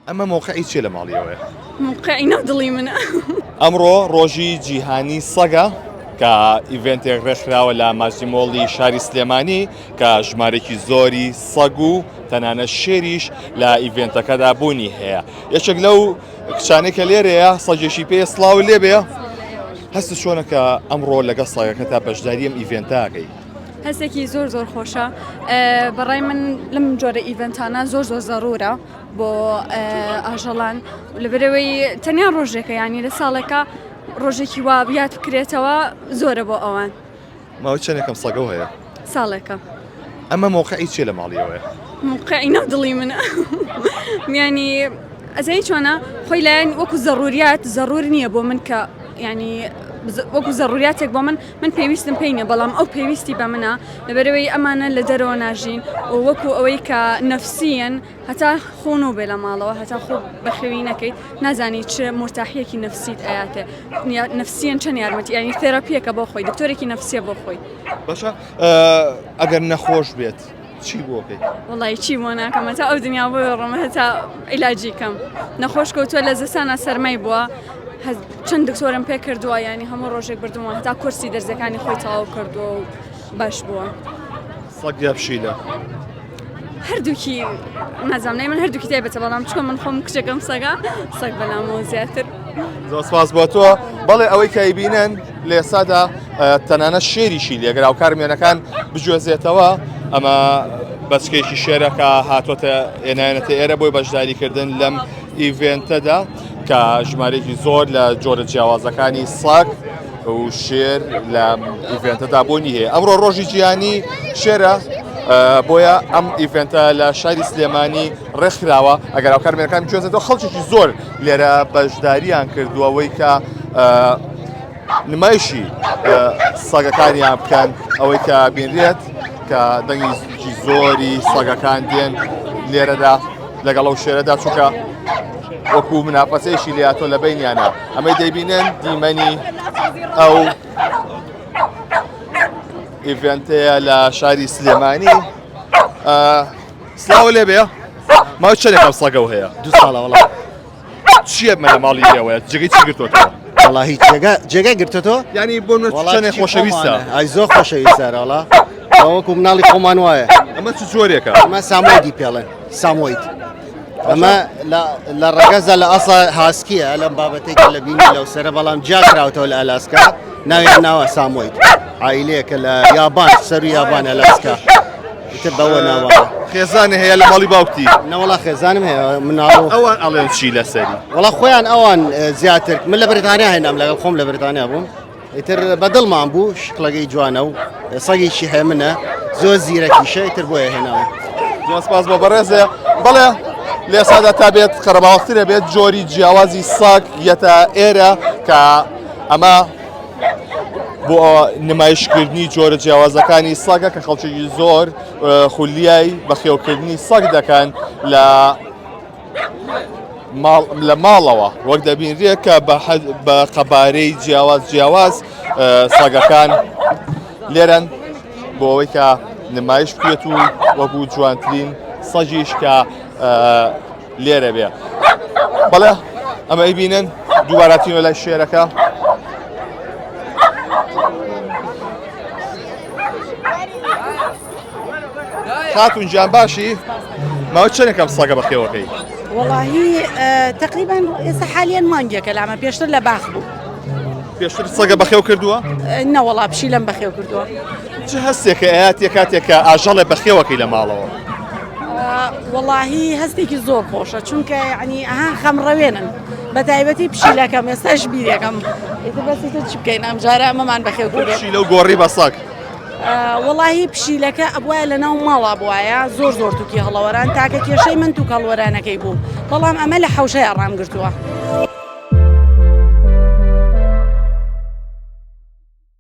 ئەمە مەوقعی چیە لە ماڵی ئێوەیە؟ مەوقعی ناو دڵی منە. ئەمڕۆ ڕۆژی جیهانی سەگە کە event ێک ڕێکخراوە لە ماجدی مۆڵی شاری سلێمانی کە ژمارێکی زۆری سەگ و تەنانەت شێریش لە event ەکەدا بوونی هەیە یەکێک لەو کچانەی کە لێرەیە سەگێکی پێ سڵاو لێبێ هەست چۆنە کە ئەمڕۆ لەگەڵ سەگەکەتا بەشداری ئەم event ەکەی؟ هەستێکی زۆر زۆر خۆشە بەڕای من لەم جۆرە event انە زۆر زۆر زەرورە بۆ ئاژەڵان لەبەرەوەی تەنیا ڕۆژێکە ینی لە ساڵێکە ڕۆژێکی وا یاد بکرێتەوە زۆرە بۆ ئەوان. ماوەی چەندێکم سەگەو هەیە؟ ساڵێکە. ئەمە مەوقعی چیە لە ماڵیەوەیە؟ مەوقعی ناو دڵی منە. یانی ئەزانی چۆنە خۆی لایەن وەکو زەڕوریات زەڕور نییە بۆ من کە ینی وەکو زەڕوریاتێک بۆ من من پێویستم پێی نیە بەڵام ئەو پێویستی بە منە لەبەرەوەی ئەمانە لە دەرەوە ناژین و وەکو ئەوەی کە نەفسیەن هەتا خۆ نۆبێ لە ماڵەوە هەتا خۆ بەخێوی نەکەیت نازانی چ مورتاحیەکی نەفسیت ئەیاتێ نەفسیەن چەند یارمەتی ینی therapy یەکە بۆ خۆی دکتۆرێکی نەفسیە بۆ خۆی. باشە ئەگەر نەخۆش بێت چی بۆ بکەیت؟ وەڵی چی بۆ ناکەم هەتا ئەو دنیا بۆ ڕۆمە هەتا عیلاجی کەم نەخۆش کەوتووە لە زستانە سەرمای بووە چەند دکتۆرم پێ کردووە ینی هەموو ڕۆژێک بردووە هەتا کورسی دەرزەکانی خۆی تەواو کردووە و باش بووە. سەگ یا پشیلە؟ هەردووکی نازانم لای من هەردووکی تایبەتە بەڵام چکە من خۆم کچەکەم سەگە سەگ بەلامەوە زیاتر. زۆر سپاس بۆ تۆ بەڵێ ئەوەی کە ئەیبینن لە ئێستادا تەنانەت شێریشی لێگرا و کارمێنەکان بگوێزێتەوە ئەمە بەچکێکی شێرە کە هاتۆتە ئێنایەتە ئێرە بۆی بەشداریکردن لەم event ەدا کە ژمارێکی زۆر لە جۆرە جیاوازەکانی سەگ و شێر لە event ەدا بۆنی هەیە ئەمڕۆ ڕۆژی جیهانی شێرە بۆیە ئەم event ە لە شاری سلێمانی ڕێکخراوە ئەگەر ئەو کارمێنەکان بگوێزێتەوە خەڵکێکی زۆر لێرە بەشداریان کردووە ئەوەی کە نمایشی سەگەکانیان بکەن ئەوەی کە بینرێت کە دەنگی زۆری سەگەکان دێن لێرەدا لەگەڵ ئەو شێرەدا چونکە وەکو منافەسەیەکی لاتۆ لە بینیانە ئەمەی دەیبینن دیمەنی ئەو event ەیە لە شاری سلێمانی سڵاو لێ بێ ماوە چەندێک ئەم سەگەو هەیە دو ساڵە وەڵا چییە مە لە ماڵی ئێوەیە جێگەی چی گرتۆتەوە وەڵا هیچ جێگا جێگای گرتۆتەوە یعنی بۆ نمونە وەڵا چەندێک کچی خۆشەویستە خۆمانە. ئای زۆر خۆشەویستە وەڵا وەکو مناڵی خۆمان وایە ئەمە چ جۆرێکە ئەمە سامۆیدی پێڵێن سامۆید ئەمە لە ڕەگەزە لە ئەسڵ هاسکیە لەم بابەتێک لە بینی لەو سەرە بەڵام جیا کراوەتەوە لە ئەلاسکا ناویان ناوە سامۆید عیلەیەکە لە یابان سەر یابان ئەلاسکا ئیتر بەوە ناوە خێزانێ هەیە لە ماڵی باوکتی؟ نەوەڵا خێزانم هەیە مناڵ و ئەوان ئەڵێن چی لەسەری؟ وەڵا خۆیان ئەوان زیاتر من لە بەریتانیا هێنام لەگەڵ خۆم لە بەریتانیا بووم ئیتر بەدڵمان بوو شکڵەکەی جوانە و سەگێکی هێمنە زۆر زیرەکیشە ئیتر بۆیە هێناوە. زۆر سپاس بۆ بەڕێزێ بەڵێ لە ئێستادا تا بێت قەرەباڵغترە بێت جۆری جیاوازی سەگ یەتە ئێرە کە ئەمە بۆ نمایشکردنی جۆرە جیاوازەکانی سەگە کە خەڵکێکی زۆر خولیای بەخێوکردنی سەگ دەکەن لە لە ماڵەوە وەک دەبینرێت کە بە قەبارەی جیاواز جیاواز سەگەکان لێرەن بۆ ئەوەی کە نمایش بکرێت و وەکو جوانترین سەگیش کە لێرە بێ بەڵێ ئەمە ئەیبینن دووباراتینەوە لای شێرەکە خاتون گیان باشی ماوە چەندێکم سەگە بەخێوەکەی وەڵاهی تقریبا ئێستا حالیان مانگێکە لامە پێشتر لە باخ بوو پێشتر سەگە بەخێو کردووە نەوەڵا پشیلەم بەخێو کردووە چ هەستێکە ئەیاتێ کاتێک کە ئاژەڵێ بەخێوەکەی لە ماڵەوە؟ وەڵاهی هەستێکی زۆر خۆشە چونکە یعنی ئەها خەمڕەوێنن بە تایبەتی پشیلەکەم ئێستاش بیرەکەم ئیتر بەس ئیتر چ بکەین ئەمجارە ئەمەمان بەخێو کرد پشیلە و گۆڕی بە سەگ وەڵاهی پشیلەکە ئەبوایە لە ناو ماڵا بوایە زۆر زۆر توکی هەڵەوەران تاکە کێشەی من توک هەڵوەرانەکەی بوو بەڵام ئەمە لە حەوشەیە ڕام گرتووە.